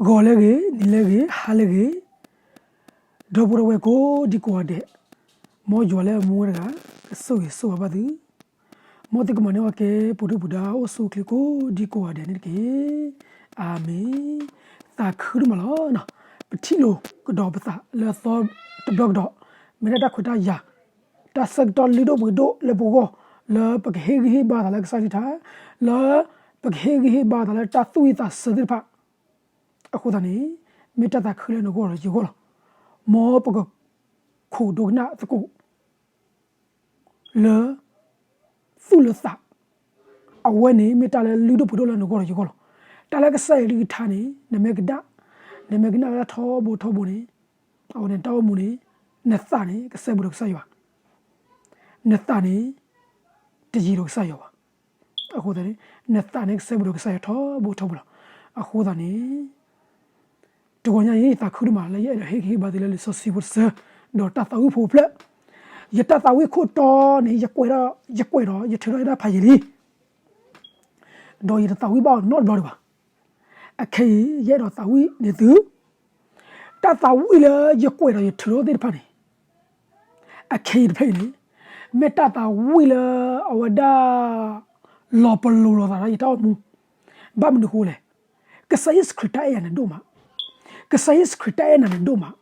ဂီၤလၢအဂ့ၤ, နံၤလၢအဂ့ၤ, ဟါလၢအဂ့ၤ, ဒီပုၢ်ဝဲၢ်ကိးဒံကိးဂၤဒဲး, မ်ယွၤလၢအမူဝဲတဂၤ ကဆိၣ်ဂ့ၤဆိၣ်ဝါဘၣ်သု, မ်သုကမၤန့ၢ်အီၣ်ကဲ ပှၤဒုၣ်ပှၤဒါအိၣ်ဆူၣ်အိၣ်ချ့ကိးဒံကိးဂၤဒဲးန့ၣ်တက့ၢ်. အၤမ့ၣ်. သးခုဒိၣ်မးလီၤ. ပထံၣ်လိာ်ကဒီးပသးလၢအသီတဘျီကဒီး, မ့ၢ်ဒၣ်တၢ်ခွဲးတၢ်ယာ် တၢ်ဆၢကတီၢ်လုၢ်ဒိၣ်ပှ့ၤဒိၣ်လၢပဂီၢ်, လၢပကဟ့ၣ်ဂံၢ်ဟ့ၣ်ဘါသးလၢကစၢ်ယွၤကလုၢ်ကထါ, လၢပကဟ့ၣ်ဂံၢ်ဟ့ၣ်ဘါသးလၢတၢ်သူၣ်ဝံၣ်သးဆၢသ့ၣ်တဖၣ်, အဃိသတးန့ၣ် မ့ၢ်တၢ်သးခုလၢနဂီၢ်ဒီးယဂီၢ်လီၤ. မ်ပကခိးဒိကနၣ်သကိး လၢ သူၣ်လၢသး, အဝဲန့ၣ်မ့ၢ်တၢ်လၢလုၢ်ဒိၣ်ပှ့ၤဒိၣ်လၢနဂီၢ်ဒီးယဂီၢ်လီၤ. တၢ်လၢကစၢ်ယွၤကလုၢ်ကထါန့ၣ် နမ့ၢ်ကနၣ်, နမ့ၢ်ကနၣ်ဝဲဒၣ်ထီဘိထီဘိန့ၣ်, အဝဲန့ၣ်တၢ်အိၣ်မူန့ၣ်, နသးန့ၣ် ကစဲဘူးဒီးကစၢ်ယွၤ, နသးန့ၣ် တယံၤဒီးကစၢ်ယွၤဘၣ်. အဃိသတးန့ၣ် နသးန့ၣ်ကစဲဘူးဒီးကစၢ်ယွၤထီဘိထီဘိလီၤ. အဃိသတးန့ၣ် တဂီၤညါအံၤ ယသးခုဒိၣ်မးလၢယအဲၣ်ဒိးဟ့ၣ်ဂံၢ်ဟ့ၣ်ဘါသုလၢလံာ်စီဆှံဖိတဆၢ, ဒီးတၢ်သးဝံၣ်ဖိတဖျၢၣ်, ယတၢ်သးဝံၣ်ခိၣ်တီန့ၣ် ယကွဲးဒီး, ယကွဲးဒီး ယထုးထီၣ်ယတၢ်ဖးယံာ်လံ, ဒီးယတသးဝံၣ်ဘၣ်အီၤနီတဘျီဒံးဘၣ်. အခဲအံၤ ယအဲၣ်ဒိးသးဝံၣ်န့ၢ်သု, တၢ်သးဝံၣ်လၢယကွဲးဒီးယထုးထီၣ်သ့ၣ်တဖၣ်န့ၣ် အခဲအံၤတဖျၢၣ်အံၤန့ၣ် မ့ၢ်တၢ်သးဝံၣ်လၢအဝဲဒၣ် လီၤပလိာ်လိာ်သးဒီးယတၢ်အိၣ်မူ, ဘၣ်မနုၤအဃိလဲၣ်, ကစၢ်ယ့ၣ်ၡူးခရံာ်တၢ်အဲၣ်ယၤန့ၣ်ဒိၣ်မး, ကစၢ်ယ့ၣ်ၡူးခရံာ်တၢ်အဲၣ်နၤန့ၣ်ဒိၣ်မး,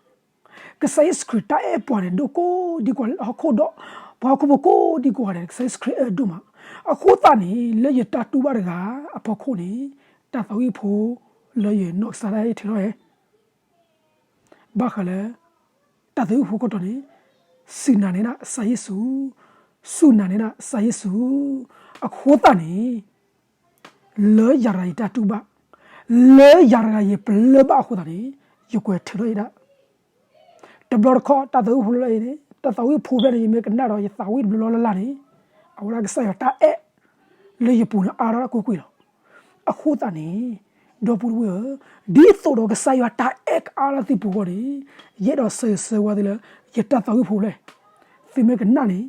ကစၢ်ယ့ၣ်ၡူးခရံာ်တၢ်အဲၣ်ပှၤန့ၣ်ဒိၣ်ကိးဒံကိးဂၤဒဲး, ဟီၣ်ခိၣ်ဒီး ပှၤဟီၣ်ခိၣ်ဖိကိးဒံကိးဂၤဒဲးန့ၣ် ကစၢ်ယ့ၣ်ၡူးခရံာ်အဲၣ်ဒိၣ်မး. အဃိသတးန့ၣ် လၢယတၢ်တူၢ်ဘၣ်တဂၤအဖီခိၣ်န့ၣ် တၢ်သးဝံၣ်ဖိလၢယနီၢ်ကစၢ်ဒၣ်ယထုးထီၣ်ယဲ ဘၣ်ဃးလၢ တၢ်သးဝံၣ်ဖိခိၣ်တီန့ၣ် စူၢ်နာ်န့ၢ်ဒၣ်ကစၢ်ယ့ၣ်ၡူး, စူၢ်နာ်န့ၢ်ဒၣ်ကစၢ်ယ့ၣ်ၡူး, အဃိသတးန့ၣ် လၢယၤတဂၤယတၢ်တူၢ်ဘၣ်, လၢယၤတဂၤယပလၢၢ်ဘၣ်အဃိသတးန့ၣ် ယကွဲးထုးထီၣ်ယဒၣ် တဘျီတခီၣ် တၢ်သးဝံၣ်ဖိလၢအံၤန့ၣ် တၢ်သးဝံၣ်ဖိဖျၢၣ်န့ၣ် ယမ့ၢ်ကနၣ်ဒီးယသးဝံၣ်တဘျီလၢ်လၢ်န့ၣ် အဝဲဒၣ်ကစၢ်ယွၤတၢ်အဲၣ် လၢယပူၤန့ၣ်အါထီၣ်ကွ့ၢ်ကွ့ၢ်လီၤ. အဃိသတးန့ၣ် ဒီပုၢ်ဝဲၢ်ဧၢ, ဒ်သိးဒီးကစၢ်ယွၤတၢ်အဲၣ်ကအါထီၣ်သုပူၤအဂီၢ်န့ၣ် ယအဲၣ်ဒိးဆၢဂ့ၤဆၢဝါသုလၢ ယတၢ်သးဝံၣ်ဖိဖျၢၣ် သုမ့ၢ်ကနၣ်န့ၣ်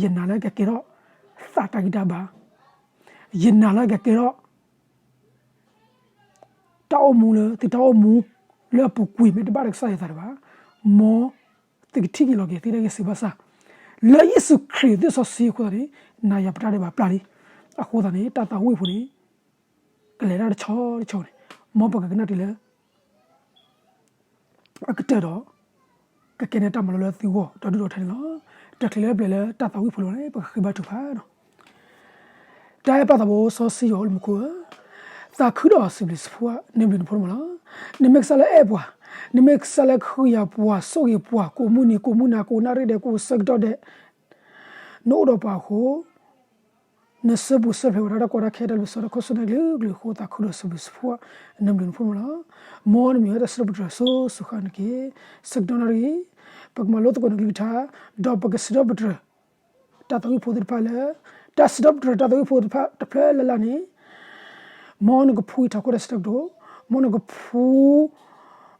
ယနာ်လၢကကဲထီၣ် သးတၢ်ဂံၢ်တၢ်ဘါ, ယနာ်လၢကကဲထီၣ် တၢ်အိၣ်မူလၢသုတၢ်အိၣ်မူ လၢအပူၤကွံာ်မ့ၢ်တဘၣ်ဒီးကစၢ်ယွၤသးဒံးဘၣ်, မ်သုကထံၣ်က့ၤလီၤက့ၤသုတၢ်ဂံၢ်စၢ်ဘါစၢ် လၢယ့ၣ်ၡူးခရံာ်သ့ၣ်စီဆှံအဃိသတးန့ၣ် နၤယၤပတၢ်ဒဲးဘးပျၢ်လံ. အဃိသတးန့ၣ် တၢ်သးဝံၣ်ဖိန့ၣ် ကလဲၤတၢ်တဆီတဆီန့ၣ် မ်ပကကနၣ်တုၤလၢ အကတၢၢ်ဒီး ကကဲန့ၣ်တၢ်မၤလိလၢသုဂီၢ်ဒီဒူၣ်ဒီထၢန့ၣ်လီၤ. တချုးလၢပျဲၤလၢတၢ်သးဝံၣ်ဖိလီၤန့ၣ် ပကဃ့ဘါထုကဖၣ်လီၤ. တၢ်အဲၣ်ပၢ်သးဘိစီဆှံယွၤအိၣ်လၢမူခိၣ်ဧၢ, သးခုဒီးစံးဘျုးစံးဖှိၣ် နဘျုးနဖှိၣ်န့ၣ်မးလီၤ. နမ့ၢ်ကစၢ်လၢအဲၣ်ပှၤ, နမ့ၢ်ကစၢ်လၢဃုယၤပှၤ ဆိၣ်ဂ့ၤပှၤ ကိးမုၢ်နံၤကိးမုၢ်နၤ ကိးနၣ်ရံၣ်ဒဲး ကိးဆၢကတီၢ်ဒဲး နအိၣ်ဒီးပှၤအဃိ နစုပူၤစၢဖျါဝဲဒၣ်တၢ်ကီတၢ်ခဲ တၢ်ဘျုးစီတၢ်ခီၣ်ဆၢနကလုာ်ကလုာ်အဃိ သးခုဒီးစံးဘျုးစံးဖှိၣ် နဘျုးနဖှိၣ်န့ၣ်မးလီၤ. မ်နမံၤဝဲတၢ်စံးထီၣ်ပတြၢၤစိၤစိၤဃၣ်ဃၣ်န့ၣ်တက့ၢ်. ဆၢကတီၢ်နၣ်ရံၣ် ပကမၤလိသကိးနကလုၢ်ကထါ ဒီးပကစံးထီၣ်ပတြၢၤ တၢ်သးဝံၣ်ဖိသ့ၣ်တဖၣ်လၢ တၢ်စံးထီၣ်ပတြၢၤတၢ်သးဝံၣ်ဖိသ့ၣ်တဖၣ်တဖျၢၣ်လၢ်လၢ်န့ၣ် မ်နကဖှူယထးခိၣ်တၢ်စံးထီၣ်ပတြၢၤ, မ်နကဖှူ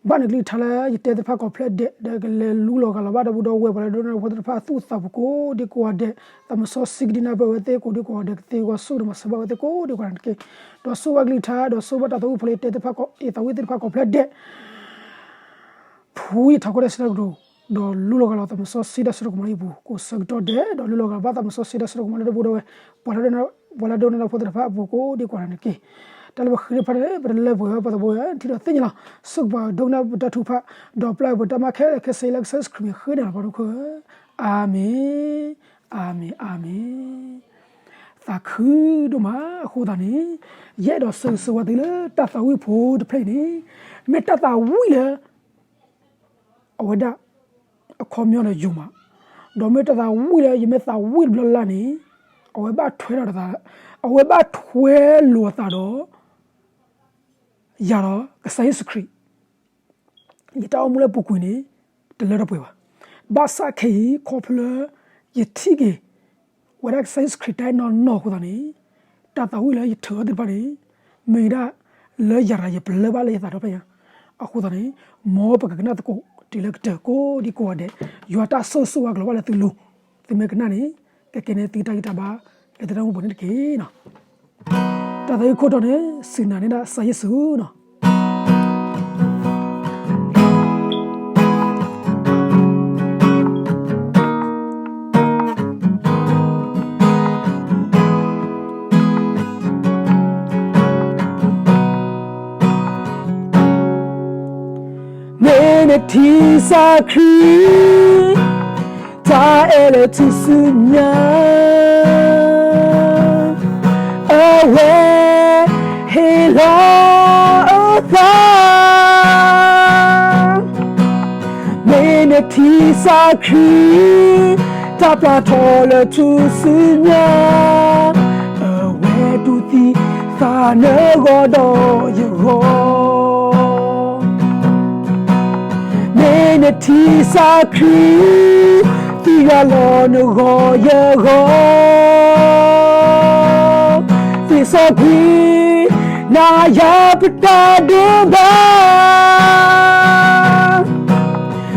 ဘၣ်နကလုၢ်ကထါလၢယတဲသ့ၣ်တဖၣ်ကိးဖျၢၣ်ဒဲး ဒီးကလဲၤလူလီၤဂာ်လီၤဘၣ်ဒီပုၢ်ဒီဝဲၢ် ပှၤလၢဒိကနၣ်တၢ်ဖိသ့ၣ်တဖၣ်အသူၣ်အသးပူၤကိးဒံကိးဂၤဒဲး, သးစီဆှံကဒုးနၢ်ပၢၢ်ဝဲသ့ၣ်ကိးဒံကိးဂၤဒဲး ကသ့ဝဲဆိၣ်ဂ့ၤဒီးမၤစၢၤဘၣ်ဝဲသ့ၣ်ကိးဒံကိးဂၤဒဲးန့ၣ်တက့ၢ်. ဒီးဆိၣ်ဘၣ်ကလုၢ်ကထါ ဒီးဆိၣ်ဘၣ်တၢ်သးဝံၣ်ဖိလၢယတဲသ့ၣ်တဖၣ်ကိး ယသးဝံၣ်သ့ၣ်တဖၣ်ကိးဖျၢၣ်ဒဲး ဖှူယထးခိၣ်တၢ်စံးထီၣ်ပတြၢၤ ဒီးလူလီၤဂာ်လီၤသးစီဆှံတၢ်စံးထီၣ်ပတြၢၤအပူၤ ကိးဆၢကတီၢ်ဒဲး ဒီးလူလီၤဂာ်ဘၣ်သးစီဆှံတၢ်စံးထီၣ်ပတြၢၤလၢဒိပုၢ်ဒီဝဲၢ် ပှၤလၢဒိကနၣ်တၢ်ဖိသ့ၣ်တဖၣ်အပူၤကိးဒံကိးဂၤဒဲးန့ၣ်တက့ၢ်. တၢ်လၢပဃ့တဖၣ်န့ၣ် ပတလၢပှဲၤဝဲပှၤသဘိယွၤ ထံၣ်ဒီးသ့ၣ်ညါလီၤ. ဆိၣ်ဂ့ၤပှၤဒိကနၣ်ပတၢ်ထုကဖၣ် ဒီးပျၢ်ပတၢ်မၤခဲလၢာ်ခဲဆ့လၢကစၢ်ယ့ၣ်ၡူးခရံာ်မံၤဃ့ဒၣ်လီၤပှၤဒိၣ်ခိၣ်ဧၢ, အၤမ့ၣ်, အၤမ့ၣ်, အၤမ့ၣ်. သးခုဒိၣ်မးအဃိသတးန့ၣ် ယအဲၣ်ဒိးဆၢဂ့ၤဆၢဝါသုလၢတၢ်သးဝံၣ်ဖိတဖျၢၣ်အံၤန့ၣ် မ့ၢ်တၢ်သးဝံၣ်လၢ အဝဲဒၣ် အခီပညီဒီးယိၤမး, ဒီးမ့ၢ်တၢ်သးဝံၣ်လၢယမ့ၢ်သးဝံၣ်တဘျီလၢ်လၢ်န့ၣ် အဝဲဘၣ်ထွဲဒီးသး, အဝဲဘၣ်ထွဲလိာ်အသးဒီး ယၤဒီးကစၢ်ယ့ၣ်ၡူးခရံာ် ယတၢ်အိၣ်မူလၢပူၤကွံာ်န့ၣ် တလၢတပှဲၤဘၣ်. ဘၣ်ဆၣ်ခဲအံၤ ခီဖျိလၢ ယထံၣ်က့ၤ ဝဲဒၣ်ကစၢ်ယ့ၣ်ၡူးခရံာ်တၢ်အဲၣ်နီၢ်နီၢ်အဃိသတးန့ၣ် တၢ်သးဝံၣ်လၢယထုးအီၤသ့ၣ်တဖၣ်န့ၣ် မ့ၢ်ဒၣ်လၢယၤရၤယပလၢၢ်ဘၣ်လၢယသးဒီဖျၢၣ်ညါ. အဃိသတးန့ၣ် မ်ပကကနၣ်သကိးတုၤလၢကတၢၢ်ကိးဒံကိးဂၤဒဲး ယွၤတၢ်ဆိၣ်ဂ့ၤဆိၣ်ဝါကလီၤဘၣ်လၢသုလိၤ, သုမ့ၢ်ကနၣ်န့ၣ် ကကဲန့ၣ်သုတၢ်ဂံၢ်တၢ်ဘါ လၢသုတၢ်အိၣ်မူပူၤန့ၣ်တက့ၢ်. တၢ်သးဝံၣ်ခိၣ်တီန့ၣ် စူၢ်နာ်န့ၢ်ဒၣ်ကစၢ်ယ့ၣ်ၡူးန့ၣ် ထံၣ်သးခရံာ် တၢ်အဲၣ်လၢထူၣ်စုညါ အဝဲဟ့ၣ်လီၤအသး မ့ၢ်နထံၣ်သးခရံာ် တၢ်ပျၢ်ထီၣ်လၢထူၣ်စုညါ အဝဲတူၢ်သံသးနဂီၢ်ဒီးယဂီၢ် မ့ၢ်နထံၣ်သးခရံာ် သံယွၤလီၤနဂီၢ်ယဂီၢ် သ့ၣ်စီကွံာ် နၤယၤပတၢ်ဒဲးဘး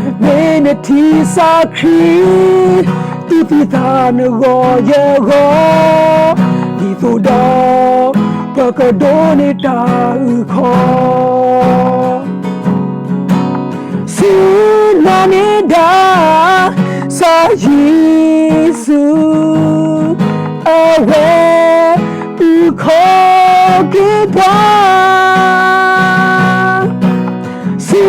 မ့ၢ်နထံၣ်သးခရံာ် တူၢ်သံသးနဂီၢ်ယဂီၢ် ဒ်သိးဒီး ပကဒိးန့ၢ်တၢ်အုၣ်ခီၣ် ဆူနၤန့ၣ်ဒၣ် ကစၢ်ယ့ၣ်ၡူး အဝဲအုၣ်ခီၣ်က့ၤပှၤ ဆူ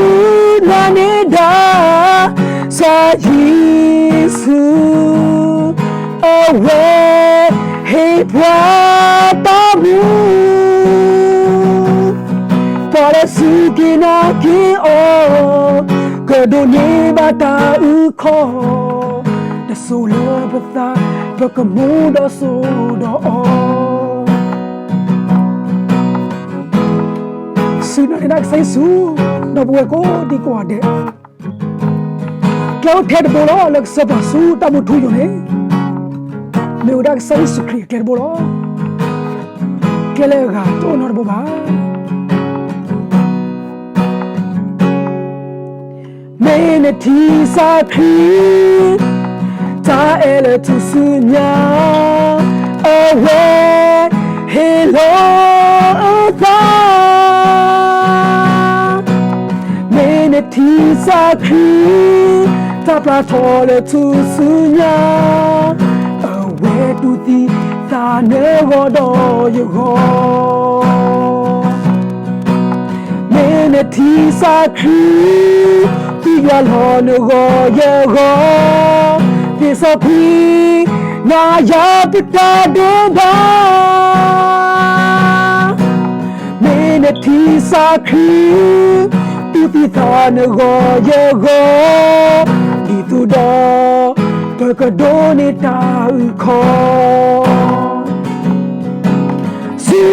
နၤန့ၣ်ဒၣ် ကစၢ်ယ့ၣ်ၡူး အဝဲဟ့ၣ်ပှၤတၢ်မူ ပှၤလၢစူၢ်က့ၤနာ်က့ၤအီၤ ကဒိးန့ၢ်ဘၣ်တၢ်အုၣ်ခီၣ် တစိၤလၢပသး ပကမူဒီးစိၤဒီးအီၤ ဆူနၤန့ၣ်ဒၣ်ကစၢ်ယ့ၣ်ၡူး ဒီပုၢ်ဝဲၢ်ကိးဒံကိးဂၤဒဲး ကျဲအိၣ်ထဲတဘိလီၤ လၢကစၢ်ပာ်ဆူတၢ်မူထူယိာ်န့ၣ် မ့ၢ်ဝဲဒၣ်ကစၢ်ယ့ၣ်ၡူးခရံာ်အကျဲတဘိလီၤ. ကျဲလၢအဂၤတအိၣ်နီတဘိဘၣ်. မ့ၢ်နထံၣ်ကစၢ်ခရံာ် တၢ်အဲၣ်လၢထူၣ်စုညါ အဝဲဟ့ၣ်လီၤအသး မ့ၢ်နထံၣ်ကစၢ်ခရံာ် တၢ်ပျၢ်ထီၣ်လၢထူၣ်စုညါ အဝဲတူၢ်သံသးနဂီၢ်ဒီးယဂီၢ် မ့ၢ်နထံၣ်ကစၢ်ခရံာ် သံယွၤလီၤနဂီၢ်ယဂီၢ် သ့ၣ်စီကွံာ် နၤယၤပတၢ်ဒဲးဘး မ့ၢ်နထံၣ်ကစၢ်ခရံာ် တူၢ်သံသးနဂီၢ်ယဂီၢ် ဒ်သိးဒီး ပကဒိးန့ၢ်တၢ်အုၣ်ခီၣ် ဆူ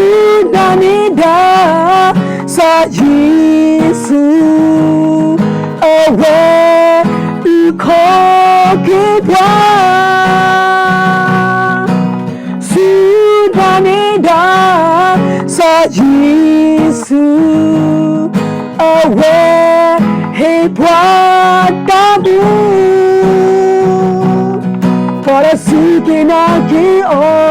နၤန့ၣ်ဒၣ် ကစၢ်ယ့ၣ်ၡူး အဝဲအုၣ်ခီၣ်က့ၤပှၤ ဆူနၤန့ၣ်ဒၣ် ကစၢ်ယ့ၣ်ၡူး အဝဲဟ့ၣ်ပှၤတၢ်မူ ပှၤလၢစူၢ်က့ၤနာ်က့ၤအီၤ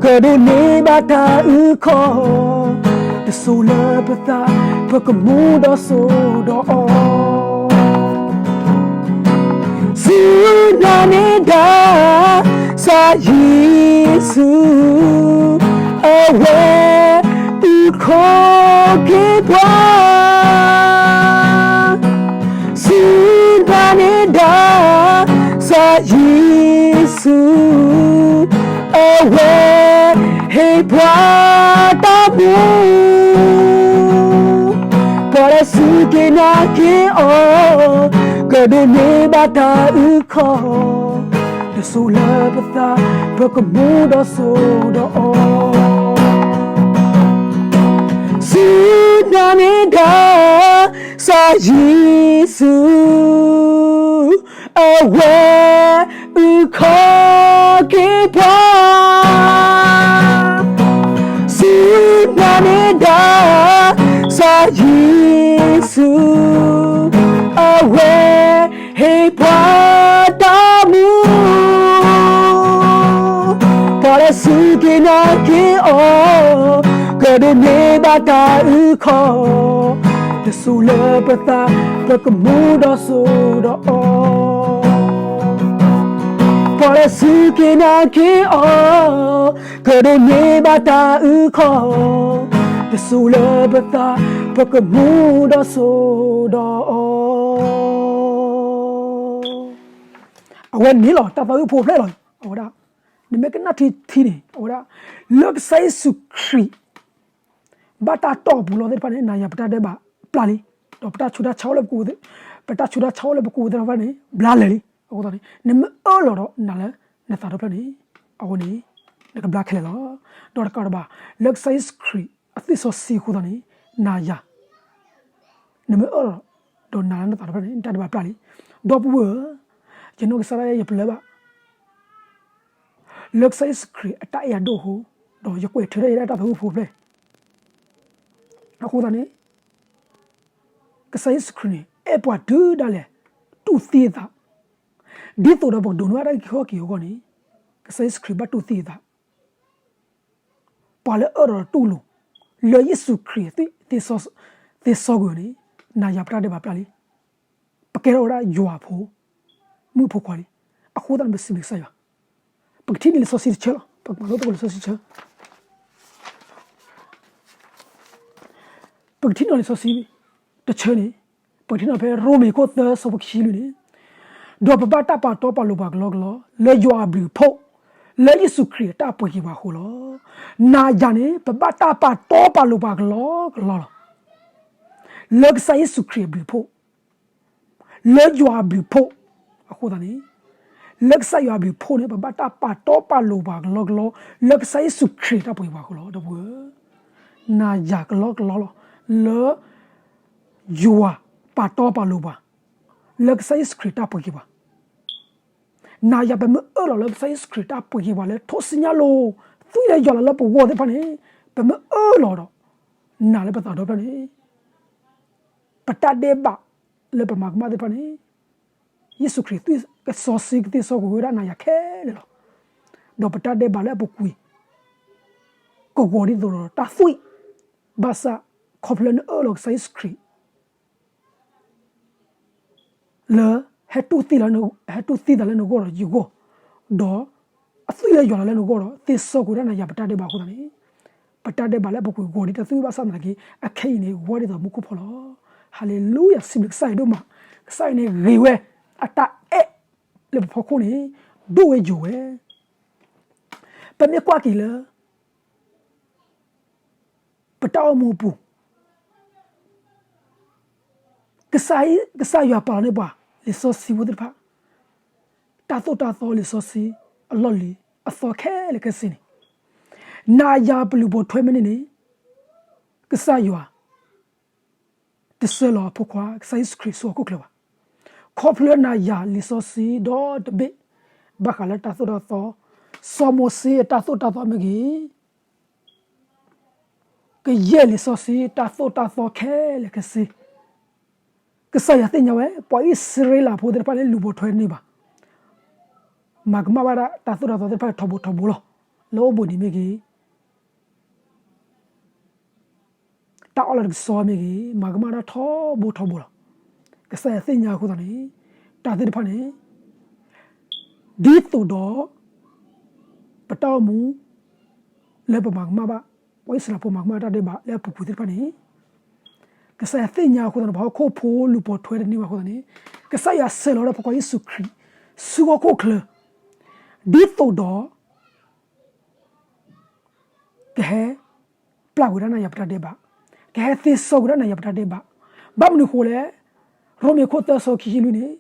ကဒိးန့ၢ်ဘၣ်တၢ်အုၣ်ခီၣ် တစိၤလၢပသး ပကမူဒီးစိၤဒီးအီၤ ဆူနၤန့ၣ်ဒၣ် ကစၢ်ယ့ၣ်ၡူး အဝဲအုၣ်ခီၣ်က့ၤပှၤ ဆူနၤန့ၣ်ဒၣ် ကစၢ်ယ့ၣ်ၡူး အဝဲဟ့ၣ်ပှၤတၢ်မူ ပှၤလၢစူၢ်က့ၤနာ်က့ၤအီၤ ကဒိးန့ၢ်ဘၣ်တၢ်အုၣ်ခီၣ် တစိၤလၢပသး ပကမူဒီးစိၤဒီးအီၤ ဆူနၤန့ၣ်ဒၣ် ကစၢ်ယ့ၣ်ၡူး အဝဲအုၣ်ခီၣ်က့ၤပှၤ ဆူနၤန့ၣ်ဒၣ် ကစၢ်ယ့ၣ်ၡူး အဝဲဟ့ၣ်ပှၤတၢ်မူ ပှၤလၢစူၢ်က့ၤနာ်က့ၤအီၤ ကဒိးန့ၢ်ဘၣ်တၢ်အုၣ်ခီၣ် တစိၤလၢပသး ပကမူဒီးစိၤဒီးအီၤ ပှၤလၢစူၢ်က့ၤနာ်က့ၤအီၤ ကဒိးန့ၢ်ဘၣ်တၢ်အုၣ်ခီၣ် တစိၤလၢပသး ပ ပကမူဒီးစိဒီးအီၤ, အဝဲန့ၣ်လီၤ တၢ်သးဝံၣ်ဖိဖျဲၣ်လီၤ. အဝဲဒၣ် နမ့ၢ်ကနၣ်ထံထံန့ၣ် အဝဲဒၣ် လၢကစၢ်ယ့ၣ်ၡူးခရံာ် ဘၣ်တၢ်တီၢ်ပူၤလီၤသ့ၣ်တဖၣ်န့ၣ် နၤယၤပတၢ်ဒဲးဘးပျၢ်လံ, ဒီးပတၢ်ဆူးတၢ်ဆါအိၣ်လၢပကိး, ပတၢ်ဆူးတၢ်ဆါအိၣ်လၢပကိးသ့ၣ်တဖၣ်န့ၣ် ဘျါလၢာ်လံ. အဃိသတးန့ၣ် နမ့ၢ်အၢၣ်လီၤဒီးနာ်လၢနသးဒီဖျၢၣ်န့ၣ် အဝဲန့ၣ် နကဘျါခဲလၢာ်လီၤ. ဒီးတကးဒံးဘၣ် လၢကစၢ်ယ့ၣ်ၡူးခရံာ်အသွံၣ်စီဆှံအဃိသတးန့ၣ် နၤယၤ နမ့ၢ်အၢၣ်လီၤဒီးနာ်လၢနသးဒီဖျၢၣ်န့ၣ် နတၢ်ဒဲးဘးပျၢ်လံ. ဒီပုၢ်ဝဲၢ်ဧၢ, ယနီၢ်ကစၢ်ဒၣ်ယဲ ယပလၢၢ်ဘၣ် လၢကစၢ်ယ့ၣ်ၡူးခရံာ်အတၢ်အဲၣ်အဒိၣ်အဃိ, ဒီးယကွဲးထွဲဒၣ်ယဲဒၣ်တၢ်သးဝံၣ်ဖိဖျဲၣ် အဃိသတးန့ၣ် ကစၢ်ယ့ၣ်ၡူးခရံာ်န့ၣ် အဲၣ်ပှၤတုၤဒၣ်လဲာ် တူၢ်သံအသး, ဒ်သိးဒီးပကဒိးန့ၢ်ဘၣ်တၢ်အုၣ်က့ၤခီၣ်က့ၤအဂီၢ်န့ၣ် ကစၢ်ယ့ၣ်ၡူးခရံာ်ဘၣ်တူၢ်သံအသး ပှၤလၢအၢၣ်ဒီးတူၢ်လိာ် လၢယ့ၣ်ၡူးခရံာ်အသွံၣ်သ့စီကွံာ်အီၤန့ၣ် နၤယၤပတၢ်ဒဲးဘးပျၢ်လံ. ပကဲထီၣ်ဝဲဒၣ်ယွၤအဖိမုၣ်ဖိခွါလံ. အဃိသတးန့ၣ် ပစံးဘျုးကစၢ်ယွၤ, ပကထံၣ်န့ၢ်လံာ်စီဆှံတဆၢလီၤ. ပကမၤလိသကိးလံာ်စီဆှံတဆၢ ပကထံၣ်န့ၢ်လံာ်စီဆှံတဆၢန့ၣ်, ပကထံၣ်န့ၢ်ဖဲရိမ့ၤခိၣ်သၢဆၢဖိခံဆံလွံၢ်န့ၣ်, ဒီးပဘၣ်တၢ်ပာ်တီပာ်လိၤပှၤကလီကလီ လၢယွၤအဘျုးအဖှိၣ်, လၢယ့ၣ်ၡူးခရံာ်အတၢ်ပှ့ၤက့ၤပှၤအဃိလီၤ. နၤယၤန့ၣ် ပဘၣ်တၢ်ပာ်တီပာ်လိၤပှၤကလီကလီလီၤ. လၢကစၢ်ယ့ၣ်ၡူးခရံာ်အဘျုးအဖှိၣ် လၢယွၤအဘျုးအဖှိၣ်အဃိသတးန့ၣ်, လၢကစၢ်ယွၤအဘျုးအဖှိၣ်န့ၣ် ပဘၣ်တၢ်ပာ်တီပာ်လိၤပှၤကလီကလီ, လၢကစၢ်ယ့ၣ်ၡူးခရံာ်တၢ်ပှ့ၤပှၤအဃိလီၤ. ဒီပုၢ်ဝဲၢ်ဧၢ, နၤယၤကလီကလီလီၤ, လၢယွၤပာ်တီပာ်လိၤပှၤ, လၢကစၢ်ယ့ၣ်ၡူးခရံာ်တၢ်ပှ့ၤက့ၤပှၤ, နၤယၤပမ့ၢ်အၢၣ်လီၤလၢကစၢ်ယ့ၣ်ၡူးခရံာ်တၢ်ပှ့ၤက့ၤပှၤလၢထိၣ်စံၣ်ညီၣ်လိၤ, သွံၣ်လၢယွၤလီၤလၢပဂီၢ်သ့ၣ်တဖၣ်န့ၣ်, ပမ့ၢ်အၢၣ်လီၤဒီး နာ်လၢပသးဒီဖျၢၣ်န့ၣ်, ပတၢ်ဒဲးဘးလၢပမၤကမၣ်သ့ၣ်တဖၣ်န့ၣ်, ယ့ၣ်ၡူးခရံာ်သွံၣ်စီဆှံကသ့စီကွံာ်ဝဲဒၣ်နၤယၤခဲလၢာ်လီၤ. ဒီးပတၢ်ဒဲးဘးလၢအပူၤကွံာ် ကဂီၤဒ်သိးဒီးတၢ်သွံၣ်, ဘၣ်ဆၣ်ခီဖျိလၢနအၢၣ်လီၤကစၢ်ယ့ၣ်ၡူးခရံာ် လၢ ဟဲတူၢ်သံသးလၢနဂီၢ်ဒီးယဂီၢ်, ဒီးအသွံၣ်လၢယွၤလီၤလၢနဂီၢ်ဒီး သ့စီကွံာ်ဝဲဒၣ်နၤယၤပတၢ်ဒဲးဘးအဃိသတးန့ၣ်, ပတၢ်ဒဲးဘးလၢအပူၤကွံာ်ဂီၤဒ်တၢ်သွံၣ်ဘၣ်ဆၣ်သနာ်က့ အခဲအံၤန့ၣ် ဂီၤဒ်သိးမူခိၣ်ဖီလီၤ. ဟၤလ့လူယၤ, စံးဘျုးကစၢ်ယွၤဒိၣ်မး, ကစၢ်ယွၤန့ၣ်ဂ့ၤဝဲ, အတၢ်အဲၣ်လၢပဖီခိၣ်န့ၣ် ဒိၣ်ဝဲယိာ်ဝဲ. ပမ့ၢ်ကွၢ်က့ၤလၢ ပတၢ်အိၣ်မူအပူၤ, ကစၢ်ယွၤပာ်လီၤန့ၢ်ပှၤ လံာ်စီဆှံဖိသ့ၣ်တဖၣ်, တၢ်သိၣ်တၢ်သီလံာ်စီဆှံ အလီၢ်လံၤအသီခဲလၢာ်ခဲဆ့န့ၣ်, နၤယၤပလူၤပိာ်ထွဲမ့ၢ်န့ၣ်န့ၣ်, ကစၢ်ယွၤ တဆှၢလီၤအဖိခွါ ကစၢ်ယ့ၣ်ၡူးခရံာ်ဆူဟီၣ်ခိၣ်ချၢဘၣ်. ခီဖျိနၤယၤလံာ်စီဆှံဒီတဘ့ၣ် ဘၣ်ဃးလၢတၢ်သိၣ်တၢ်သီ, စီၤမိၤၡ့အတၢ်သိၣ်တၢ်သီမ့ၢ်ဂ့ၤ, ကယဲၢ်လံာ်စီဆှံတၢ်သိၣ်တၢ်သီခဲလၢာ်ခဲဆ့, ကစၢ်ယွၤသ့ၣ်ညါဝဲ ပှၤအံၣ်စရ့လးဖိသ့ၣ်တဖၣ်လၢလူၤပိာ်ထွဲတန့ၢ်ဘၣ်. မၤကမၣ်ဘၣ်ဒၣ်တၢ်သိၣ်တၢ်သီသ့ၣ်တဖၣ်ထီဘိထီဘိလီၤ. လၢအိၣ်ဘှံးနံၤမ့ၢ်ဂ့ၤ, တၢ်အီၣ်လၢတကဆှီမ့ၢ်ဂ့ၤ, မၤကမၣ်ဒၣ်ထီဘိထီဘိလီၤ. ကစၢ်ယွၤသ့ၣ်ညါအဃိသတးန့ၣ်, တၢ်သ့ၣ်တဖၣ်န့ၣ် ဒ်သိးဒီး ပတၢ်အိၣ်မူ လၢပမၤကမၣ်ဘၣ်, ပှၤအံၣ်စရ့လးဖိမၤကမၣ်တၢ်ဒဲးဘးလၢအပူၤကွံာ်သ့ၣ်တဖၣ်န့ၣ်, ကစၢ်ယွၤသ့ၣ်ညါအဃိသတးန့ၣ် ပှၤဟီၣ်ခိၣ်ဖိလူၤပိာ်ထွဲတန့ၢ်ဘၣ်အဃိသတးန့ၣ်, ကစၢ်ယွၤဆှၢလီၤဝဲဒၣ်ဖိခွါယ့ၣ်ၡူးခရံာ် ဆူဟီၣ်ခိၣ်ချၢ, ဒ်သိးဒီး ကဟဲ ပျၢ်ကွံာ်ဒၣ်နၤယၤပတၢ်ဒဲးဘး, ကဟဲသ့စီကွံာ်ဒၣ်နၤယၤပတၢ်ဒဲးဘး, ဘၣ်မနုၤဃိလဲၣ်, ရိမ့ၤခိၣ်သၢဆၢခံဆံလွံၢ်န့ၣ်,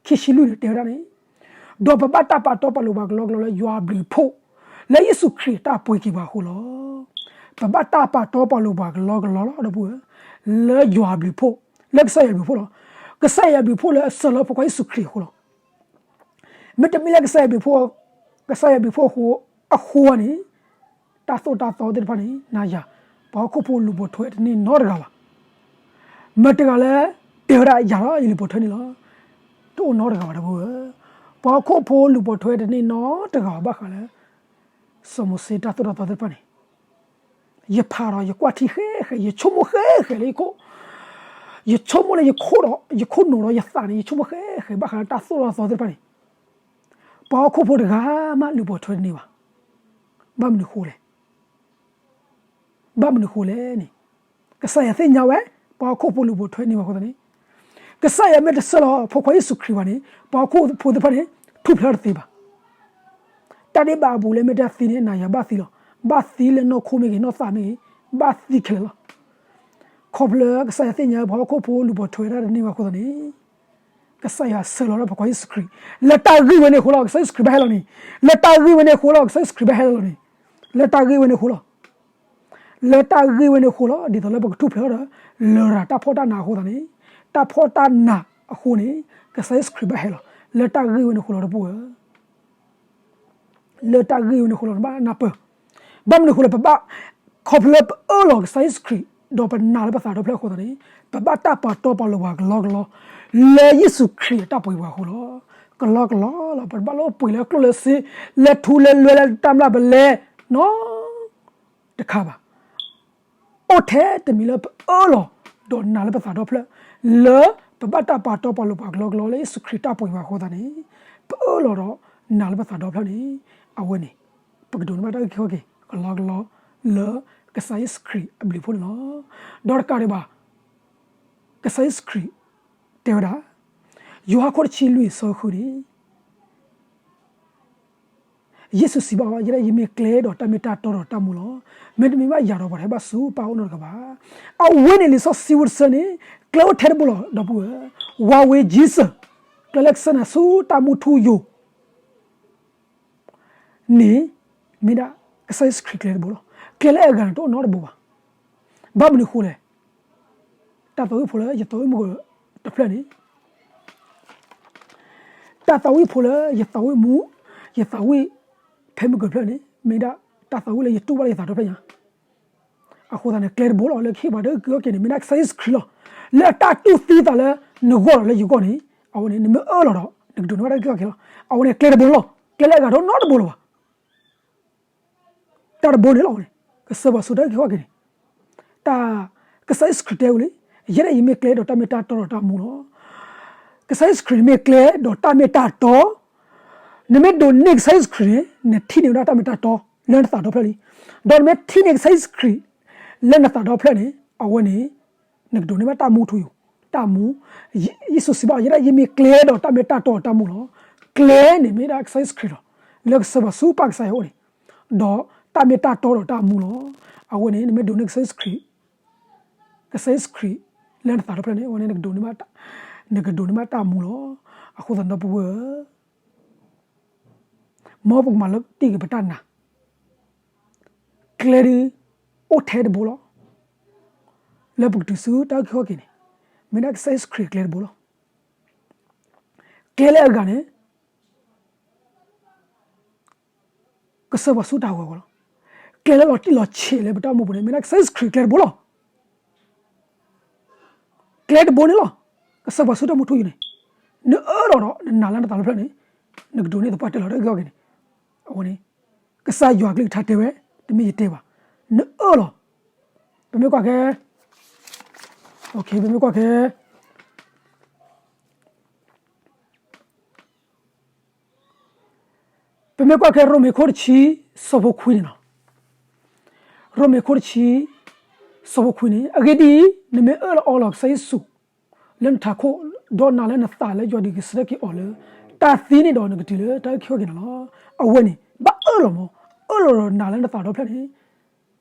ခံဆံလွံၢ်န့ၣ် တဲဝဲဒၣ်န့ၣ်, ဒီးပဘၣ်တၢ်ပာ်တီပာ်လိၤပှၤကလီကလီလၢယွၤအဘျုးအဖှိၣ်, လၢယ့ၣ်ၡူးခရံာ်တၢ်ပှ့ၤက့ၤပှၤအဃိလီၤ. ပဘၣ်တၢ်ပာ်တီပာ်လိၤပှၤကလီကလီလီၤ ဒီပုၢ်ဝဲၢ်, လၢယွၤအဘျုးအဖှိၣ်, လၢကစၢ်ယွၤအဘျုးအဖှိၣ်လီၤ. ကစၢ်ယွၤအဘျုးအဖှိၣ်လၢအဆှၢလီၤဖိခွါယ့ၣ်ၡူးခရံာ်အဃိလီၤ. မ့တမ့ၢ်လၢကစၢ်ယွၤအဘျုးအဖှိၣ်, ကစၢ်ယွၤအဘျုးအဖှိၣ်အဃိ, အဃိန့ၣ်, တၢ်သိၣ်တၢ်သီသ့ၣ်တဖၣ်န့ၣ် နၤယၤ, ပှၤဟီၣ်ခိၣ်ဖိလူၤပိာ်ထွဲတန့ၢ်နီတဂၤဘၣ်. မတၤတဂၤလၢ တဲဝဲဒၣ်ယၤလီၤ ယလူၤပိာ်ထွဲန့ၣ်လီၤ, တအိၣ်နီတဂၤဘၣ် ဒီပုၢ်ဝဲၢ်, ပှၤဟီၣ်ခိၣ်ဖိလူၤပိာ်ထွဲတန့ၢ်နီတဂၤဘၣ် ဘၣ်ဃးလၢ စီၤမိၤၡ့တၢ်သိၣ်တၢ်သီသ့ၣ်တဖၣ်န့ၣ်, ယဖးဒီးယကွၢ်ထံဃဲဃဲ, ယဆိကမိၣ်ဃဲဃဲလၢယခိၣ်, ယဆိကမိၣ်လၢယခိၣ်ဒီး ယခိၣ်နူာ်ဒီးယသးန့ၣ် ယဆိကမိၣ်ဃဲဃဲဘၣ်ဃးလၢတၢ်သိၣ်တၢ်သီသ့ၣ်တဖၣ်န့ၣ်, ပှၤဟီၣ်ခိၣ်ဖိတဂၤမးလူၤပိာ်ထွဲတန့ၢ်ဘၣ်. ဘၣ်မနုၤဃိလဲၣ် ဘၣ်မနုၤဃိလဲၣ်န့ၣ်, ကစၢ်ယွၤသ့ၣ်ညါဝဲ, ပှၤဟီၣ်ခိၣ်ဖိလူၤပိာ်ထွဲန့ၢ်ဝဲအဃိသတးန့ၣ်, ကစၢ်ယွၤမ့ၢ်တဆှၢလီၤ ဖိခွါယ့ၣ်ၡူးခရံာ်ဘၣ်န့ၣ် ပှၤဟီၣ်ခိၣ်ဖိသ့ၣ်တဖၣ်န့ၣ် ထူၣ်ဖျဲးထီၣ်တသ့ဘၣ်. တၢ်ဒ့ၣ်ဘၣ်အဘူးလၢမ့ၢ်တၢ်သံန့ၣ် နၤယၤဘၣ်သံလီၤ. ဘၣ်သံလၢနီၢ်ခိမ့ၢ်ဂ့ၤ နီၢ်သးမ့ၢ်ဂ့ၤ ဘၣ်သံခဲလၢာ်လီၤ. ခီဖျိကစၢ်ယွၤသ့ၣ်ညါ ပှၤဟီၣ်ခိၣ်ဖိလူၤပိာ်ထွဲဝဲဒၣ်တန့ၢ်ဝဲအဃိသတးန့ၣ်, ကစၢ်ယွၤဆှၢလီၤဒၣ်ပှၤကွၢ်ယ့ၣ်ၡူးခရံာ် လၢတၢ်ဂ့ၢ်ဝဲန့ၣ်အဃိလီၤ. ကစၢ်ယ့ၣ်ၡူးခရံာ်ဘၣ်ဟဲလီၤန့ၣ်, လၢတၢ်ဂ့ၢ်ဝဲန့ၣ်အဃိလီၤ. ကစၢ်ယ့ၣ်ၡူးခရံာ်ဘၣ်ဟဲလီၤန့ၣ်, လၢတၢ်ဂ့ၢ်ဝဲန့ၣ်အဃိလီၤ. လၢတၢ်ဂ့ၢ်ဝဲန့ၣ်အဃိလီၤ. ဒ်သိးလၢပကထူၣ်ဖျဲးထီၣ်ဒီး လရာ်တၢ်ဖှီၣ်တၢ်နးအဃိသတးန့ၣ်, တၢ်ဖှီၣ်တၢ်နးအဃိန့ၣ်, ကစၢ်ယ့ၣ်ၡူးခရံာ်ဘၣ်ဟဲလီၤ လၢတၢ်ဂ့ၢ်ဝဲန့ၣ်အဃိလီၤ ဒီပုၢ်ဝဲၢ် လၢတၢ်ဂ့ၢ်ဝဲန့ၣ်အဃိလီၤ နဘၣ်နၢ်ပၢၢ်. ဘၣ်မနုၤအဃိလဲၣ်, ပဘၣ်, ခီဖျိလၢပအၢၣ်လီၤကစၢ်ယ့ၣ်ၡူးခရံာ် ဒီးပနာ်လၢပသးဒီဖျၢၣ်အဃိသတးန့ၣ်, ပဘၣ်တၢ်ပာ်တီပာ်လိၤပှၤကလီကလီ လၢယ့ၣ်ၡူးခရံာ်အတၢ်ပှ့ၤပှၤအဃိလီၤ. ကလီကလီလီၤ. ပတဘၣ်လၢပှ့ၤလၢကျိၣ်လၢစ့, လၢထူလၢလွဲလၢတၢ်မျၢ်ပလဲနီတခါဘၣ်. အိၣ်ထဲတမံၤလၢပအၢၣ်လီၤ ဒီးနာ်လၢပသးဒီဖျၢၣ်, လၢပဘၣ်တၢ်ပာ်တီပာ်လိၤပှၤကလီကလီလၢယ့ၣ်ၡူးခရံာ်တၢ်ပှ့ၤပှၤအဃိသတးန့ၣ်, ပအၢၣ်လီၤဒီးနာ်လၢပသးဒီဖျၢၣ်န့ၣ်, အဝဲန့ၣ် ပကဒိးန့ၢ်ဘၣ်တၢ်အုၣ်က့ၤခီၣ်က့ၤ ကလီကလီလၢကစၢ်ယ့ၣ်ၡူးခရံာ်အဘျုးအဖှိၣ်န့ၣ်လီၤ. ဒီးတကးဒံးဘၣ်, ကစၢ်ယ့ၣ်ၡူးခရံာ်တဲဝဲဒၣ်, ယိၤဟၣ်ခိၣ်တဆံလွံၢ်အဆၢဃုန့ၣ် ယ့ၣ်ၡူးစံးဘၣ်အီၤ, ယဲဒၣ်ယမ့ၢ်ကျဲဒီးတၢ်မ့ၢ်တၢ်တီဒီးတၢ်မူလီၤ. မ့တမ့ၢ်ဘၣ်ယၤဒီးပှၤတဟဲဘၣ်ဆူပၢ်အအိၣ်နီတဂၤဘၣ်. အဝဲန့ၣ်လံာ်စီဆှံဖိတဆၢန့ၣ် ကျဲအိၣ်ထဲတဘိလီၤ ဒီပုၢ်ဝဲၢ်, ဝၤဝဲ Jesus, ကျဲလၢကဆှၢနၤဆူတၢ်မူထူယိာ် န့ၣ် မ့ၢ်ဒၣ်ကစၢ်ယ့ၣ်ၡူးခရံာ်ကျဲတဘိလီၤ. ကျဲလၢအဂၤန့ၣ်တအိၣ်နီတဘိဘၣ်. ဘၣ်မနုၤအဃိလဲၣ်, တၢ်သးဝံၣ်ဖိလၢယသးဝံၣ်မုၢ်ကတဖျၢၣ်န့ၣ် တၢ်သးဝံၣ်ဖိလၢယသးဝံၣ်မူ, ယသးဝံၣ်ဖဲမုၢ်ကတဖျၢၣ်န့ၣ် မ့ၢ်ဒၣ်တၢ်သးဝံၣ်လၢယတူၢ်ဘၣ်လၢယသးဒီဖျၢၣ်ညါ. အဃိသတးန့ၣ် ကျဲတဘိလီၤ လၢကဟ့ၣ်ပှၤတၢ်အုၣ်က့ၤခီၣ်က့ၤန့ၣ် မ့ၢ်ဒၣ်ကစၢ်ယ့ၣ်ၡူးခရံာ်လီၤ. လၢအတၢ်တူၢ်သံသးလၢနဂီၢ်ဒီးလၢယဂီၢ်န့ၣ်, အဝဲန့ၣ် နမ့ၢ်အၢၣ်လီၤဒီး နကဒိးန့ၢ်ဘၣ်တၢ်အုၣ်က့ၤခီၣ်က့ၤလီၤ. အဝဲန့ၣ်ကျဲတဘိန့ၣ်လီၤ. ကျဲလၢအဂၤတအိၣ်နီတဘိလၢၤဘၣ်. တၢ်တဘိန့ၣ်လီၤန့ၣ် ကစၢ်ယွၤဆှၢတၢ်အုၣ်က့ၤခီၣ်က့ၤန့ၣ်, တၢ်, ကစၢ်ယ့ၣ်ၡူးခရံာ်တဲဝဲလံ, ယဲဒၣ်ယမ့ၢ်ကျဲဒီးတၢ်မ့ၢ်တၢ်တီဒီးတၢ်မူလီၤ. ကစၢ်ယ့ၣ်ၡူးခရံာ်မ့ၢ်ကျဲဒီးတၢ်မ့ၢ်တၢ်တီ, နမ့ၢ်ဒိးန့ၢ်ကစၢ်ယ့ၣ်ၡူးခရံာ်န့ၣ် နထံၣ်န့ၢ်ဝဲဒၣ်တၢ်မ့ၢ်တၢ်တီ လၢနသးဒီဖျၢၣ်လံ. ဒီးနမ့ၢ်ထံၣ်န့ၢ်ကစၢ်ယ့ၣ်ၡူးခရံာ် လၢနသးဒီဖျၢၣ်န့ၣ် အဝဲန့ၣ် နကဒိးန့ၢ်ဘၣ်တၢ်မူထူယိာ်, တၢ်မူ, ယ့ၣ်ၡူးစံးဘၣ်အီၤ ယဲဒၣ်ယမ့ၢ်ကျဲဒီးတၢ်မ့ၢ်တၢ်တီဒီးတၢ်မူလီၤ. ကျဲန့ၣ်မ့ၢ်ဒၣ်ကစၢ်ယ့ၣ်ၡူးခရံာ်လီၤ. လၢကစၢ်ယွၤဆူပၢ်ကစၢ်ယွၤအအိၣ်န့ၣ်, ဒီးတၢ်မ့ၢ်တၢ်တီဒီးတၢ်မူလီၤ. အဝဲန့ၣ် နမ့ၢ်ဒိးန့ၢ်ကစၢ်ယ့ၣ်ၡူးခရံာ်, ကစၢ်ယ့ၣ်ၡူးခရံာ် လၢနသးဒီဖျၢၣ်န့ၣ် အဝဲန့ၣ် နကဒိးန့ၢ်ဘၣ်တၢ်မူလီၤ. အဃိသတးဒီးပုၢ်ဝဲၢ် မ်ပကမၤလၢတံၢ်က့ၤပတၢ်နာ်, ကျဲဒုး အိၣ်ထဲတဘိလီၤ. လၢပကတုၤဆူတၢ်အုၣ်က့ၤခီၣ်က့ၤန့ၣ်, မ့ၢ်ဒၣ်ကစၢ်ယ့ၣ်ၡူးခရံာ်အကျဲတဘိလီၤ. ကျဲလၢအဂၤန့ၣ် ကစၢ်ယွၤဆှၢတၢ်ဂီၤဂီၤလီၤ. ကျဲလၢလီၤတံၢ်လီၤဆဲးလၢပတၢ်အိၣ်မူပူၤန့ၣ် မ့ၢ်ဒၣ်ကစၢ်ယ့ၣ်ၡူးခရံာ်အကျဲတဘိလီၤ. ကျဲတဘိန့ၣ်လီၤ. ကစၢ်ယွၤဆှၢတၢ်မူထူယိာ်န့ၣ်, နအၢၣ်လီၤဒီးနနာ်လၢနသးတဖျၢၣ်န့ၣ်, နကဒိးန့ၢ်သပှၢ်တၢၢ်လီၤ တၢ်အုၣ်က့ၤခီၣ်က့ၤန့ၣ်. အဝဲန့ၣ် ကစၢ်ယွၤကလုၢ်ကထါတဲဝဲ, တမ့ၢ်ယတဲဘၣ်. နအၢၣ်လီၤ. ပမ့ၢ်ကွၢ်က့ၤ, ပမ့ၢ်ကွၢ်က့ၤ ပမ့ၢ်ကွၢ်က့ၤ ရိမ့ၤခိၣ်တဆံ ဆၢဖိခွံန့ၣ်လီၤ. ရိမ့ၤခိၣ်တဆံ ဆၢဖိခွံန့ၣ်, အဂ့ၢ်ဒ်အံၤ, နမ့ၢ်အၢၣ်လီၤအီလီၤကစၢ်ယ့ၣ်ၡူး လၢနထးခိၣ်, ဒီးနာ်လၢနသးလၢယွၤဒုးဂဲၤဆၢထၢၣ်က့ၤအီၤလၢ တၢ်သံန့ၣ်ဒီး နကတုၤလၢတၢ်အုၣ်က့ၤခီၣ်က့ၤန့ၣ်လီၤ. အဝဲန့ၣ် ဘၣ်အၢၣ်လီၤမး, အၢၣ်လီၤဒီးနာ်လၢနသးဒီဖျၢၣ်န့ၣ်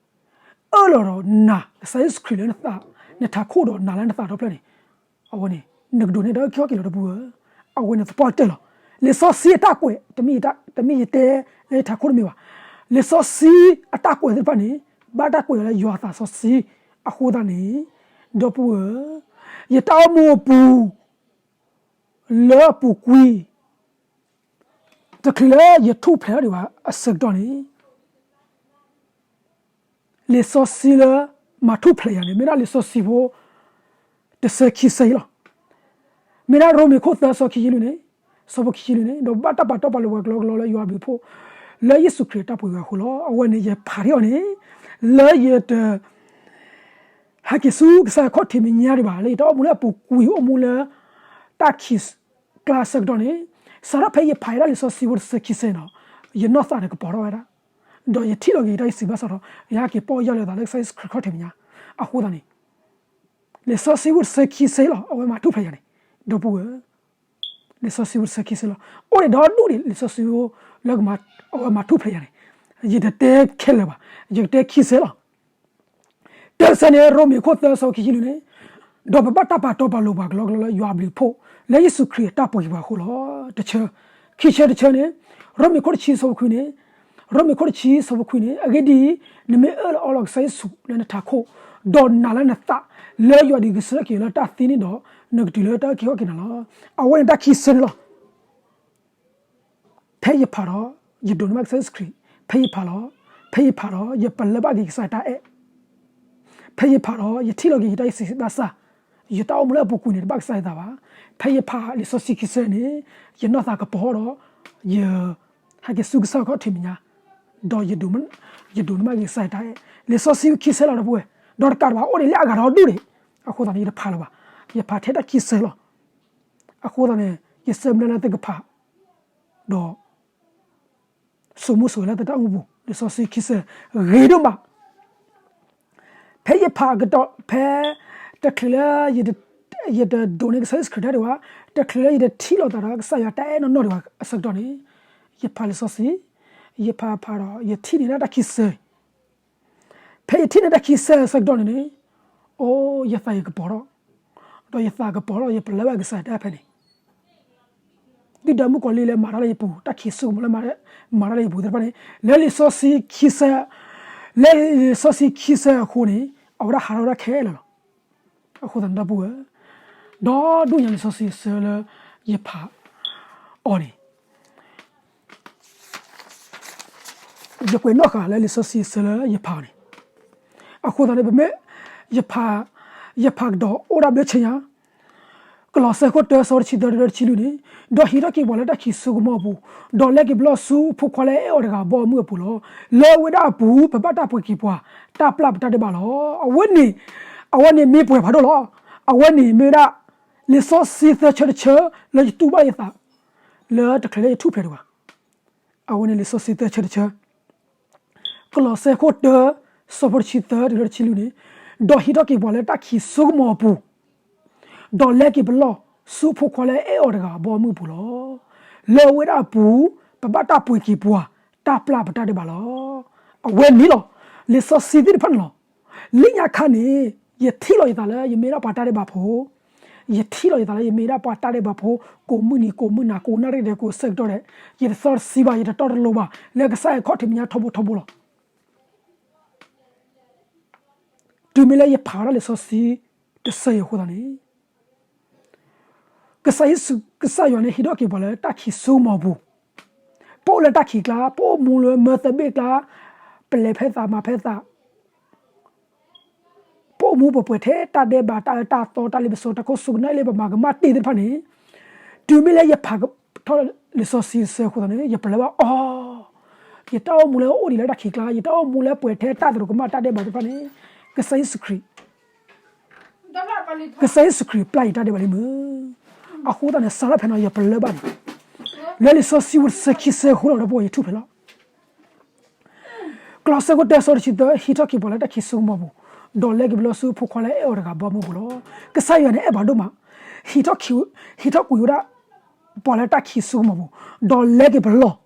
အၢၣ်လီၤဒီးနာ်ကစၢ်ယ့ၣ်ၡူးခရံာ်လၢနသး, နထးခိၣ်ဒီးနာ်လၢနသးဒီဖျၢၣ်န့ၣ်, အဝဲန့ၣ် နကဒိးန့ၢ်တၢ်အုၣ်က့ၤခီၣ်က့ၤလီၤ ဒီပုၢ်ဝဲၢ်. အဝဲန့ၣ်သပှၢ်တၢၢ်လီၤ. လံာ်စီဆှံအတၢ်ကွဲး, တမ့ၢ်ယတဲလၢယထးခိၣ်တမ့ၢ်ဘၣ်. လံာ်စီဆှံအတၢ်ကွဲးသ့ၣ်တဖၣ်န့ၣ် ဘၣ်တၢ်ကွဲးလၢယွၤအသးစီဆှံအဃိသတးန့ၣ်, ဒီပုၢ်ဝဲၢ်, ယတၢ်အိၣ်မူအပူၤ လၢအပူၤကွံာ် တချုးလၢယထူၣ်ဖျဲးထီၣ်ဒံးဘၣ်အဆၢကတီၢ်န့ၣ်, လံာ်စီဆှံလၢမၤထူၣ်ဖျဲးယၤန့ၣ် မ့ၢ်ဒၣ်လံာ်စီဆှံဖိ တဆၢခံဆၢအံၤလီၤ. မ့ၢ်ဒၣ်ရိမ့ၤခိၣ်သၢ ဆၢခံဆံလွံၢ်န့ၣ်, ဆၢဖိခံဆံလွံၢ်န့ၣ်, ဒီးဘၣ်တၢ်ပာ်တီပာ်လိၤပှၤကလီကလီလၢယွၤအဘျုးအဖှိၣ် လၢယ့ၣ်ၡူးခရံာ်အတၢ်ပှ့ၤဂၤအဃိလီၤ. အဝဲန့ၣ် ယဖးထီၣ်အီၤန့ၣ် လၢယတ ဟဲက့ၤဆူကစၢ်အခီၣ်ထံးမဲာ်ညါဒံးဘၣ်, လၢယတၢ်အိၣ်မူလၢအပူၤကွံာ်အိၣ်မူလၢ တၢ်ခံးကျါအဆၢကတီၢ်န့ၣ်, စးထီၣ်ဖဲယဖးယံၤဒၣ်လံာ်စီဆှံဖိတဆၢခံဆၢန့ၣ်လီၤ, ယနီၢ်သးန့ၣ်ကပီၤထီၣ်ဝဲဒၣ်, ဒီးယထံၣ်လီၤက့ၤယတၢ်အံၤစံးဘၣ်စးထီၣ်, ယဟဲက့ၤပီၢ်ယၢ်လီၤသးလၢကစၢ်ယ့ၣ်ၡူးခရံာ်အခီၣ်ထံးမဲာ်ညါ. အဃိသတးန့ၣ် လံာ်စီဆှံဖိတဆၢခံဆၢလီၤ အဝဲမၤထူၣ်ဖျဲးယၤန့ၣ်, ဒီပုၢ်ဝဲၢ်, လံာ်စီဆှံဖိတဆၢခံဆၢလီၤ. အိၣ်ဒံးဒီဒူၣ်န့ၣ် လံာ်စီဆှံဖိလၢကမၤ, အဝဲမၤထူၣ်ဖျဲးယၤန့ၣ်, ယတတဲခဲလၢာ်ဘၣ်, ယကတဲခံဆၢလီၤ. တၢ်ဆၢန့ၣ် ရိမ့ၤခိၣ်သၢဆၢဖိခံဆံလွံၢ်န့ၣ်, ဒီးပဘၣ်တၢ်ပာ်တီပာ်လိၤပှၤကလီကလီလၢယွၤအဘျုးအဖှိၣ် လၢယ့ၣ်ၡူးခရံာ်အတၢ်ပှ့ၤပှၤအဃိလီၤ. တဆၢ, ခံဆၢတဆၢန့ၣ်, ရိမ့ၤခိၣ်တဆံဆၢဖိခွံန့ၣ်, ရိမ့ၤခိၣ်တဆံဆၢဖိခွံန့ၣ်, အဂ့ၢ်ဒ်အံၤ, နမ့ၢ်အၢၣ်လီၤအီလီၤကစၢ်ယ့ၣ်ၡူးလၢနထးခိၣ်, ဒီးနာ်လၢနသး, လၢယွၤဒုးဂဲၤဆၢထၢၣ်က့ၤလၢတၢ်သံန့ၣ်ဒီး, နကတုၤလၢတၢ်အုၣ်က့ၤခီၣ်က့ၤနၤလီၤ. အဝဲန့ၣ်တၢ်ခံဆၢန့ၣ်လီၤ. ဖဲယဖးဒီး, ယဒိးန့ၢ်ဘၣ်ကစၢ်ယ့ၣ်ၡူးခရံာ်, ဖဲယဖးလီၤ, ဖဲယဖးဒီး ယပလၢၢ်ဘၣ်က့ၤကစၢ်ယွၤတၢ်အဲၣ်, ဖဲယဖးဒီး ယထံၣ်လီၤက့ၤယတၢ်ဆံးဘၣ်ဆၣ်, ယတၢ်အိၣ်မူလၢအပူၤကွံာ်န့ၣ် တဘၣ်ကစၢ်ယွၤအသးဘၣ်. ဖဲယဖးလံာ်စီဆှံခံဆၢန့ၣ်, ယနီၢ်သးကပီၤဒီး, ယ, ဟဲက့ၤဆူကစၢ်ခီၣ်ထံးမဲာ်ညါ, ဒီး, ယဒိးန့ၢ်ဘၣ်က့ၤကစၢ်ယွၤတၢ်အဲၣ်, လံာ်စီဆှံခံဆၢလီၤဒီပုၢ်ဝဲၢ်, ဒီးတကးဒံးဘၣ်အိၣ်ဒံးလၢအဂၤဒီဒူၣ်န့ၣ်, အဃိသတးန့ၣ် ယတဖးလၢၤဘၣ်, ယဖးထဲတၢ်ခံဆၢလီၤ. အဃိသတးန့ၣ် ယဆၢမုၢ်လၢ်လၢသုကဖး, ဒီး စိာ်မူစိာ်ဂဲၤလၢသုတၢ်အိၣ်မူပူၤ လံာ်စီဆှံခံဆၢ, ဂ့ၤဒိၣ်မး, ဖဲယဖးအကတီၢ်, ဖဲ, တချုးလၢ, ယတဒိးန့ၢ်ကစၢ်ယ့ၣ်ၡူးခရံာ်တၢ်ဒံးဘၣ်, တချုးလၢယတထံၣ်လိာ်သးဒီးကစၢ်ယွၤတၢ်အဲၣ်နီၢ်နီၢ်ဒံးဘၣ်အဆၢကတီၢ်န့ၣ်, ယဖးလံာ်စီဆှံ, ယဖးဖးဒီး ယထံၣ်န့ၢ်ဒၣ်တၢ်ခံဆၢ ဖဲယထံၣ်န့ၢ်တၢ်ခံဆၢအဆၢကတီၢ်န့ၣ်န့ၣ်, အိၣ်, ယသးယကပီၤထီၣ်, ဒီးယသးကပီၤထီၣ် ယပလၢၢ်ဘၣ်ကစၢ်ယွၤတၢ်အဲၣ်ဖဲန့ၣ်, ဒုၣ်ဒါမုၣ်ကီၤလံၢ်လၢမၤတၢ်လၢယပူၤ, တၢ်ခံးစိကမီၤလၢမၤတၢ်လၢယပူၤသ့ၣ်တဖၣ်န့ၣ်, လၢလံာ်စီဆှံခံဆၢ, လၢလံာ်စီဆှံခံဆၢအဃိန့ၣ်, အဝဲဒၣ်ဟးထီၣ်ဝဲဒၣ်ခဲလၢာ်လီၤ. အဃိသတးန့ၣ်ဒီပုၢ်ဝဲၢ်, ဒီဒူၣ်ညါလံာ်စီဆှံအဆၢလၢယဖး, အီၤန့ၣ် ယကွဲးနီၣ်ဃာ်လၢလံာ်စီဆှံအဆၢလၢယဖးအီၤန့ၣ်, အဃိသတးန့ၣ် ပမ့ၢ်, ယဖး, ယဖးကဒီးအိၣ်ဒၣ်ဘျၢဆ့ညါ, ကလီးစဲခိၣ်တၢ ဆၢဖိတဆံသၢတုၤလၢတဆံလွံၢ်န့ၣ်, ဒီးဟံးထီၣ်က့ၤပှၤလၢတၢ်ခံးစိကမီၤအပူၤ, ဒီးလဲၤက့ၤပလီၢ်ဆူဖိခွါလၢအအဲၣ်အီၤတဂၤအဘီအမုၢ်အပူၤလီၤ. လၢအဝဲဒၣ်အပူၤ ပဘၣ်တၢ်ပှ့ၤက့ၤပှၤ, တၢ်ပျၢ်ပတၢ်ဒဲးဘးလီၤ. အဝဲန့ၣ်, အဝဲန့ၣ်မ့ၢ်ပှဲၤဖးဒိၣ်လီၤ. အဝဲန့ၣ်မ့ၢ်ဝဲဒၣ် လံာ်စီဆှံသၢဆၢတဆၢ လၢယတူၢ်ဘၣ်ယသး လၢတချုးလၢယထူၣ်ဖျဲးဒံးဘၣ်. အဝဲန့ၣ်လံာ်စီဆှံသၢဆၢတဆၢ, ကလီးစဲခိၣ်တၢ ဆၢဖိတဆံသၢတုၤလၢတဆံလွံၢ်န့ၣ်, ဒီးဟံးထီၣ်က့ၤပှၤလၢတၢ်ခံးစိကမီၤအပူၤ, ဒီးလဲၤက့ၤပလီၢ်ဆူဖိခွါလၢအအဲၣ်အီၤတဂၤအဘီအမုၢ်အပူၤလီၤ. လၢအဝဲဒၣ်အပူၤ ပဘၣ်တၢ်ပှ့ၤက့ၤပှၤ, တၢ်ပျၢ်ပတၢ်ဒဲးဘးလီၤ. အဝဲန့ၣ်လီၤ. လံာ်စီဆှံသ့ၣ်တဖၣ်န့ၣ်လီၤ. လၢညါခါန့ၣ် ယထံၣ်လီၤယသးလၢယမ့ၢ်ဒၣ်ပှၤတၢ်ဒဲးဘးဖိ, ယထံၣ်လီၤယသးလၢယမ့ၢ်ဒၣ်ပှၤတၢ်ဒဲးဘးဖိ, ကိးမုၢ်နံၤကိးမုၢ်နၤ ကိးနၣ်ရံၣ်ဒဲးကိးဆၢကတီၢ်ဒဲး, ယတသီတဆံဘၣ်, ယတတီတလိၤဘၣ်, လၢကစၢ်ယွၤခီၣ်ထံးမဲာ်ညါထီဘိထီဘိလီၤ. တုၤမ့ၢ်လၢယဖးဝဲဒၣ်လံာ်စီဆှံတဆၢအံၤအဃိသတးန့ၣ်, ကစၢ်ယ့ၣ်ၡူး, ကစၢ်ယွၤန့ၣ်ဟံးထီၣ်က့ၤပှၤလၢတၢ်ခံးစိကမီၤအပူၤ, ပအိၣ်လၢတၢ်ခံးကျါ, ပအိၣ်မူလၢမၢသဘ့ၣ်ကျါ, ပလဲၤဖဲသးမၤဖဲသး ပအိၣ်မူပှဲၤပှဲၤထဲတၢ်ဒဲးဘး တၢ်အၢတၢ်သီ တၢ်လ့ပစီ တၢ်ခိၣ်ဆူကနၣ်လၢပမၤကမၣ်တ့ၢ်သ့ၣ်တဖၣ်န့ၣ်, တုၤမ့ၢ်လၢယဖးထီၣ်လံာ်စီဆှံတဆၢအဃိသတးန့ၣ် ယပလၢၢ်ဘၣ်အီၤ, ယတၢ်အိၣ်မူလၢအိၣ်ဒံးလၢတၢ်ခံးကျါ, ယတၢ်အိၣ်မူလၢပှဲၤထဲတၢ်သရူးကမၣ်တၢ်ဒဲးဘးသ့ၣ်တဖၣ်န့ၣ်, ကစၢ်ယ့ၣ်ၡူးခရံာ် ကစၢ်ယ့ၣ်ၡူးခရံာ်ပျၢ်ယတၢ်ဒဲးဘးလံမ့ၢ်, အဃိသတးန့ၣ် စးထီၣ်ဖဲန့ၣ် ယပလၢၢ်ဘၣ်န့ၣ်, လၢလံာ်စီဆှံဖိတဆၢခံဆၢအဃိလီၤ ဒီပုၢ်ဝဲၢ် ယထူၣ်ဖျဲးလီၤ. ကလီးစဲခိၣ်တၢ ဆၢဖိတဆံသၢ, ဟံးထီၣ်က့ၤပှၤလၢတၢ်ခံးစိကမီၤအပူၤ, ဒီးလဲၤက့ၤပလီၢ်ဆူဖိခွါလၢအအဲၣ်အီၤတဂၤအဘီအမုၢ်အပူၤလီၤ. ကစၢ်ယွၤန့ၣ်အဲၣ်ပှၤဒိၣ်မး, ဟံးထီၣ်ကွံာ်ဝဲဒၣ် ပှၤလၢတၢ်ခံးစိကမီၤအပူၤ, ဒီးလဲၤက့ၤပလီၢ်,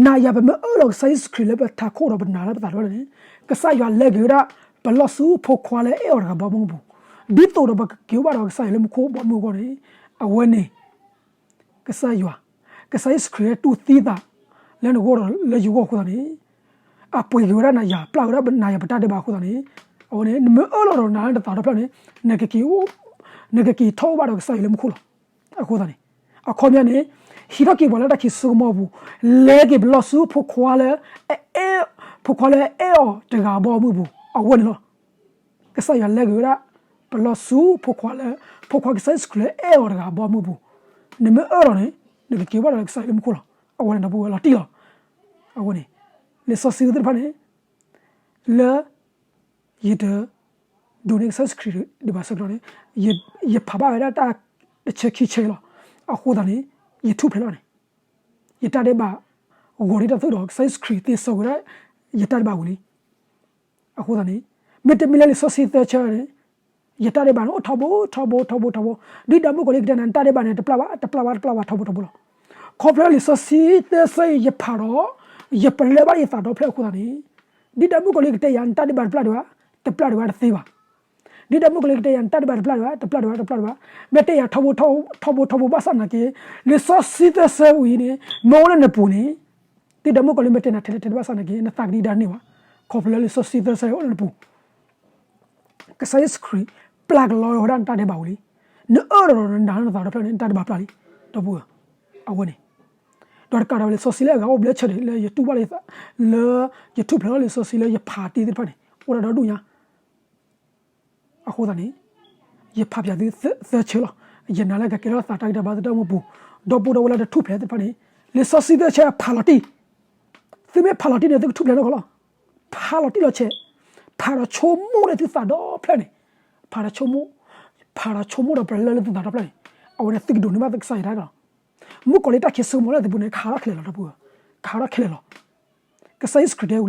နၤယၤပမ့ၢ်အၢၣ်လီၤကစၢ်ယ့ၣ်ၡူးခရံာ်လၢပထးခိၣ်ဒီးပနာ်လၢပသးတဖၣ်န့ၣ်, ကစၢ်ယွၤလဲၤက့ၤဝဲဒၣ် ပလီၢ်ဆူဖိခွါလၢအအဲၣ်အီၤတဂၤအဘီအမုၢ်အပူၤ, ဒ်သိးဒီးပကက့ၤအိၣ်ဘၣ်ဒီးကစၢ်ယွၤလၢမူခိၣ်အဘီအမုၢ်အဂီၢ်န့ၣ်, အဝဲန့ၣ် ကစၢ်ယွၤ, ကစၢ်ယ့ၣ်ၡူးခရံာ်လၢတူၢ်သံသး လၢနဂီၢ်ဒီးလၢယဂီၢ်အဃိသတးန့ၣ်, အပှ့ၤက့ၤဝဲဒၣ်နၤယၤ ပျၢ်ဝဲဒၣ်နၤယၤပတၢ်ဒဲးဘးအဃိသတးန့ၣ်, အဝဲန့ၣ် နမ့ၢ်အၢၣ်လီၤဒီးနာ်လၢနသးဒီဖျၢၣ်န့ၣ်, နကက့ၤအိၣ်, နကက့ၤထီၣ်အိၣ်ဘၣ်ဒီးကစၢ်ယွၤလၢမူခိၣ်လီၤ. အဃိသတးန့ၣ်, အခီပညီန့ၣ်, ဟံးထီၣ်က့ၤပှၤလၢတၢ်ခံးစိကမီၤအပူၤ, လဲၤက့ၤပလီၢ်ဆူဖိခွါလၢ, ဖိခွါလၢအအဲၣ်အီၤတဂၤအဘီအမုၢ်အပူၤ, အဝဲန့ၣ်လီၤ. ကစၢ်ယွၤလဲၤက့ၤဝဲဒၣ် ပလီၢ်ဆူဖိခွါလၢ, ဖိခွါကစၢ်ယ့ၣ်ၡူးခရံာ်လၢအအဲၣ်အီၤတဂၤအဘီအမုၢ်အပူၤ, နမ့ၢ်အၢၣ်လီၤန့ၣ်, နကက့ၤဘၣ်ဒီးကစၢ်ယွၤလၢမူခိၣ်လီၤ. အဝဲန့ၣ်ဒီပုၢ်ဝဲၢ်လီၤတံၢ်လီၤ. အဝဲန့ၣ်, လံာ်စီဆှံသ့ၣ်တဖၣ်န့ၣ်, လၢ ယတ ဒိးန့ၢ်ကစၢ်ယ့ၣ်ၡူးခရံာ်ဒံးဘၣ်အဆၢကတီၢ်န့ၣ်, ယဖးဘၣ်ဝဲဒၣ်တၢ်တဆၢခံဆၢလီၤ. အဃိသတးန့ၣ်, ယထူၣ်ဖျဲးလီၤန့ၣ်, ယတၢ်ဒဲးဘး ဂီၤဒ်တၢ်သိၣ်ဒီး ကစၢ်ယ့ၣ်ၡူးခရံာ်သ့စီကွံာ်ဒၣ် ယတၢ်ဒဲးဘးဝံၤလံ. အဃိသတးန့ၣ်, မ့တမ့ၢ်လၢလံာ်စီဆှံသၢဆၢန့ၣ်, ယတၢ်ဒဲးဘးန့ၣ်အိၣ်ထီဘိထီဘိထီဘိထီဘိ, ဒုၣ်ဒါမုၣ်ကီၤလံၢ်ကတဲနၤ နတၢ်ဒဲးဘးန့ၣ် တပျၢ်ဘၣ် တပျၢ်ဘၣ် တပျၢ်ဘၣ် ထီဘိထီဘိလီၤ. ခီဖျိလံာ်စီဆှံသၢဆၢအံၤ ယဖးဒီး ယပလၢၢ်ဘၣ်ယသးဒီဖျၢၣ်အဃိသတးန့ၣ်, ဒုၣ်ဒါမုၣ်ကီၤလံၢ်ကတဲယၤ နတၢ်ဒဲးဘးတပျၢ်ဒံးဘၣ်, တပျၢ်ဒံးဘၣ်တသ့ဘၣ်. ဒုၣ်ဒါမုၣ်ကီၤလံၢ်ကတဲယၤ နတၢ်ဒဲးဘးတပျၢ်ဒံးဘၣ်, တပျၢ်ဒံးဘၣ် တပျၢ်ဒံးဘၣ်. မ့ၢ်တဲယၤထီဘိထီဘိထီဘိဘၣ်ဆၣ်နာ်က့, လံာ်စီဆှံသၢဆၢဝံၤအံၤန့ၣ် မ့ၢ်အိၣ်လၢနပူၤန့ၣ်, ဒုၣ်ဒါမုၣ်ကီၤလံၢ်မ့ၢ်တဲနၤထဲလဲၣ်ထဲတဘၣ်ဆၣ်နာ်က့ နသးကဒံဒါတန့ၢ်ဘၣ်. ခီဖျိလၢလံာ်စီဆှံသၢဆၢအိၣ်လၢနပူၤ ကစၢ်ယ့ၣ်ၡူးခရံာ် ပျၢ်ကလီဝဲဒၣ်နတၢ်ဒဲးဘးဝံၤလံ. နအၢၣ်လီၤဒီးနနာ်လၢနသးဒီဖျၢၣ်န့ၣ် နတၢ်ဒဲးဘးပျၢ်လံ. ဒီပုၢ်ဝဲၢ်, အဝဲန့ၣ်, ဒီးတကးဒီးလံာ်စီဆှံလၢအဂၤအိၣ်ဘျဲၣ်ဆၢန့ၣ် လၢယတူၢ်ဘၣ်လၢယသး, လၢ, ယထူၣ်ဖျဲးထီၣ်လံာ်စီဆှံလၢယဖးတ့ၢ်သ့ၣ်တဖၣ်န့ၣ် အိၣ်ဒၣ်ဒီဒူၣ်ညါ အဃိသတးန့ၣ်, ယဖးပၠးသုသၢဆၢလီၤ. ယနာ်လၢကကဲထီၣ်သးတၢ်ဂံၢ်တၢ်ဘါသုတၢ်အိၣ်မူပူၤ, ဒီပုၢ်ဒီဝဲၢ်လၢတထူၣ်ဖျဲးသ့ၣ်တဖၣ်န့ၣ်, လံာ်စီဆှံသၢဆၢဖးလီၤတံၢ်, သုမ့ၢ်ဖးလီၤတံၢ်န့ၣ် သုကထူၣ်ဖျဲးနီၢ်ကီၢ်လီၤ. ဖးလီၤတံၢ်လီၤဆဲး, ဖးဒီးဆိကမိၣ်န့ၢ်သုသးဒီဖျၢၣ်န့ၣ်, ဖးဒီးဆိကမိၣ်, ဖးဒီးဆိကမိၣ်ဒီးပလၢၢ်လၢသုသးဒီဖျၢၣ်န့ၣ်, အဝဲန့ၣ်သုကဒိးန့ၢ်ဘၣ်ကစၢ်ယွၤတၢ်လီၤ. မုၣ်ကီၤလံၢ်တၢ်ခံးစိကမီၤလၢသုပူၤန့ၣ် ကဟးထီၣ်ခဲလၢာ်လီၤ ဒီပုၢ်ဝဲၢ်, ကဟးထီၣ်ခဲလၢာ်လီၤ. ကစၢ်ယ့ၣ်ၡူးခရံာ်တဲဝံၤလံ,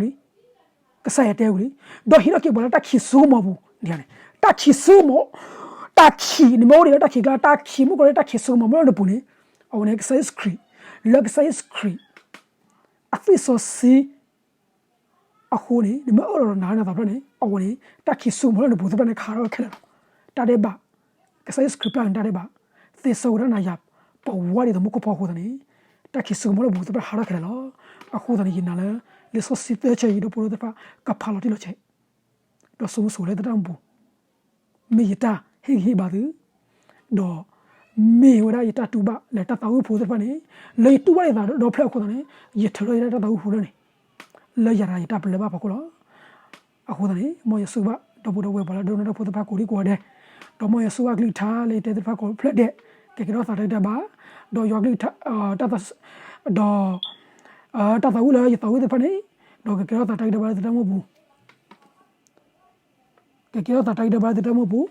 ကစၢ်ယွၤတဲဝံၤလံ, ဒီးဟံးထီၣ်က့ၤပှၤလၢတၢ်ခံးစိကမီၤပူၤန့ၣ်, တၢ်ခံးစိကမီၤ, တၢ်ခံးန့ၣ်မ့ၢ်အိၣ်ဒံးလၢတၢ်ခံးကျါ, တၢ်ခံးမုၣ်ကီၤလံၢ်တၢ်ခံးစိကမီၤမ့ၢ်အိၣ်လၢနပူၤန့ၣ်, အဝဲန့ၣ်ကစၢ်ယ့ၣ်ၡူးခရံာ်, လၢကစၢ်ယ့ၣ်ၡူးခရံာ် အသွံၣ်စီဆှံ အဃိန့ၣ် နမ့ၢ်အၢၣ်လီၤဒီးနာ်လၢနသးဖျၢၣ်န့ၣ် အဝဲန့ၣ် တၢ်ခံးစိကမီၤလၢနပူၤသ့ၣ်တဖၣ်န့ၣ် ကဟးထီၣ်ခဲလၢာ်လီၤ. တၢ်ဒဲးဘး, ကစၢ်ယ့ၣ်ၡူးခရံာ်ပျၢ်နတၢ်ဒဲးဘး, သ့စီဝဲဒၣ်နၤယၤ ပဝါဒ်သိးမူခိၣ်ဖီအဃိသတးန့ၣ်, တၢ်ခံးစိကမီၤလၢပူၤသ့ၣ်တဖၣ်ဟးထီၣ်ခဲလၢာ်လီၤ. အဃိသတးန့ၣ် ယနာ်လၢ လံာ်စီဆှံသၢဆၢအံၤ ဒီပုၢ်ဝဲၢ်သ့ၣ်တဖၣ် ကဖးလီၤတံၢ်လီၤဆဲး ဒီးဆိကမိၣ်ဆိလၢသုတၢ်အိၣ်မူပူၤ မ့ၢ်ယတၢ်ဟ့ၣ်ဂံၢ်ဟ့ၣ်ဘါသု, ဒီးမ့ၢ်ဝဲဒၣ်ယတၢ်တူၢ်ဘၣ်လၢတၢ်သးဝံၣ်ဖိသ့ၣ်တဖၣ်န့ၣ်, လၢယတူၢ်ဘၣ်ယသးဒီဖျၢၣ်အဃိသတးန့ၣ်, ယထုးထီၣ်ယတၢ်သးဝံၣ်ဖိလၢန့ၣ်, လၢယၤတဂၤယတၢ်ပလၢၢ်ဘၣ်ဖီခိၣ်လီၤ. အဃိသတးန့ၣ် မ်ယွၤဆိၣ်ဂ့ၤဘၣ် ဒီပုၢ်ဝဲၢ် ပှၤလၢဒိကနၣ်တၢ်ဖိသ့ၣ်တဖၣ်ကိးဒံကိးဂၤဒဲး, ဒီးမ်ယွၤဆိၣ်ဂ့ၤဘၣ်ကလုၢ်ကထါလၢယတဲသ့ၣ်တဖၣ်ကိးဖျၢၣ်ဒဲး, ကကဲထီၣ်သးတၢ်ဂံၢ်တၢ်ဘါ, ဒီးယွၤကလုၢ်ကထါ, ဒီး တၢ်သးဝံၣ်လၢယသးဝံၣ်သ့ၣ်တဖၣ်န့ၣ်, ဒီးကကဲထီၣ်သးတၢ်ဂံၢ်တၢ်ဘါလၢသုတၢ်အိၣ်မူပူၤ, ကကဲထီၣ်သးတၢ်ဂံၢ်တၢ်ဘါလၢသုတၢ်အိၣ်မူပူၤ,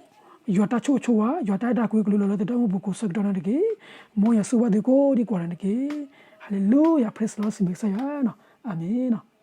ယွၤတၢ်ဆိၣ်ဂ့ၤဆိၣ်ဝါ, ယွၤတၢ်အဲၣ်တၢ်ကွံကလူးလီၤလၢသုတၢ်အိၣ်မူပူၤကိးဆၢကတီၢ်န့ၣ်တက့ၢ်. မ်ယွၤဆိၣ်ဂ့ၤဘၣ်သုကိးဒံကိးဂၤဒဲးန့ၣ်တက့ၢ်. Hallelujah, praise the Lord, စံးဘျုးကစၢ်ယွၤ, အၤမ့ၣ်.